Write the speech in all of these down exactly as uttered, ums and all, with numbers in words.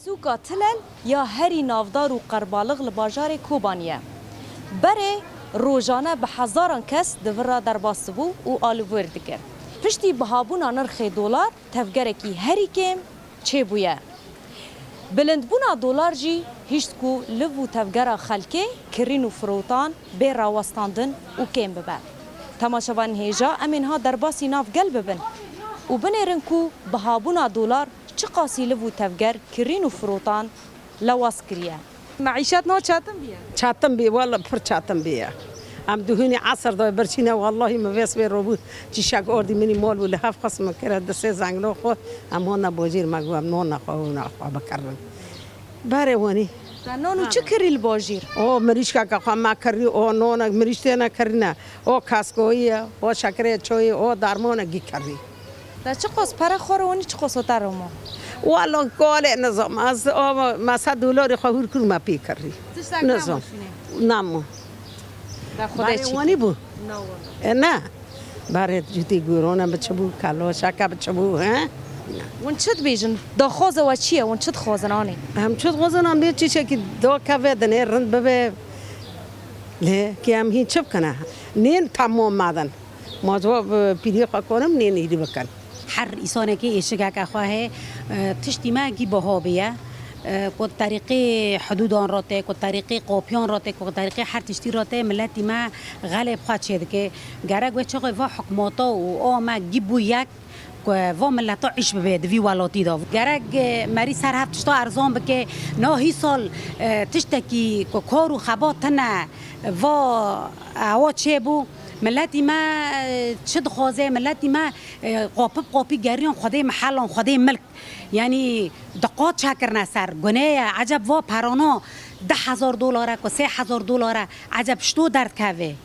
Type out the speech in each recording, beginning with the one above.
Sûka Tilel ya herî navdar û qerbalix li bajarê Kobanî ye. Berê rojane bi hezaran kes di vir re derbas dibû û alîvor dikir. Piştî bihabûna nirxê dolar tevgerekî herî kêm çêbûye. Bilindbûna dolar jî hişt ku liv û tevgera xelkê kirîn û firotan bê rawestandin û kêm bibe. Temaşevanên hêja, em ê niha derbasî nav gel bibin û binêrin ku bihabûna dolar çiqasî liv û tevger kirîn û firotan lewaz kiriye. Meîşet niha çetin bûye? Çetin bî, wele pir çetin bîye. Em duhûnî esr dayê birçîne, wellahî min vê sibê robû çîşek ordî min î mal bû, li hev xist min kire di sê zenglo xwe, em hona bojîr me got, em nona xwe hona xwe bikirin. Berê wanî. Te nan û çi kirî li bajîr? O mirîşkeke xwe me kirî, o nonek mirîş têne kirîne, o kaskoyî ye, o şekerê çoyî, o darmonek gî kirî. Te çiqas pere xwe re wanî, çiqas o te re ma? Wala kalê nizam, ez o me sed dolarî xwe hûr kir me pê kirî. Tiştek namo şûnê? Namo. Te Xwedê çî. Wanî bû? Na wala. E, ne. Berê cûtî gurona bi çi bû, kaloşeke bi çi bû, he? Hûn çi dibêjin? Daxwaza we çi ye? Hûn çi dixwazin anê? Em çi dixwazin, em bê çîçekî do keve dinê rind bibe. Lê ki em hîn çi bikine? Nên tamam madin. Ma ji we bi pîriyê xwe konim nên hîrî bikin. Her îsanekê êşikeke xwe heye, e, tiştî me gî biha bûye. E, ku terîqê hidûdan re tê, ku terîqê qapiyan re tê, ku terîqê her tiştî re tê, miletî me xelê bi xwe çêdike. Gerek wê çaxê va hikmata û a me gî bû yek, ku va mileta îş bibe di vî welatî de. Gerek, e, merî ser hev tişta erzan bike. Na hî sal, e, tiştekî ku kar û xebat tine va ewa çêbû. Miletî me, e, çi dixwaze? Miletî me, e, qapî bi qapî geriyan xwedê mihelan, xwedê milk. Yanî diqat çekirine ser. Gune ye. Eceb va perana du hezar dolar e ku sê hezar dolar e. Eceb şto derdikeve.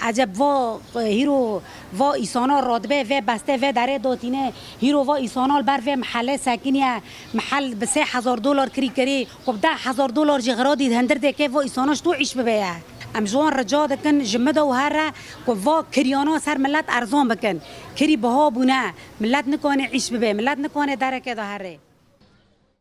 Eceb va, e, hîro va îsana radibe vê beste vê derê dotîne. Hîro va îsana li ber vê mihele sekiniye. Mihel bi sê hezar dolar kirî kirî. Ku bi deh hezar dolar jî xiradî di hindir dê ke va îsana ji to îş bibe ye. Em ji wan rica dikin, ji min de û here ku va kiriyana ser milet erzan bikin. Kirî biha bûne. Milet nikane îş bibe. Milet nikane dereke de here.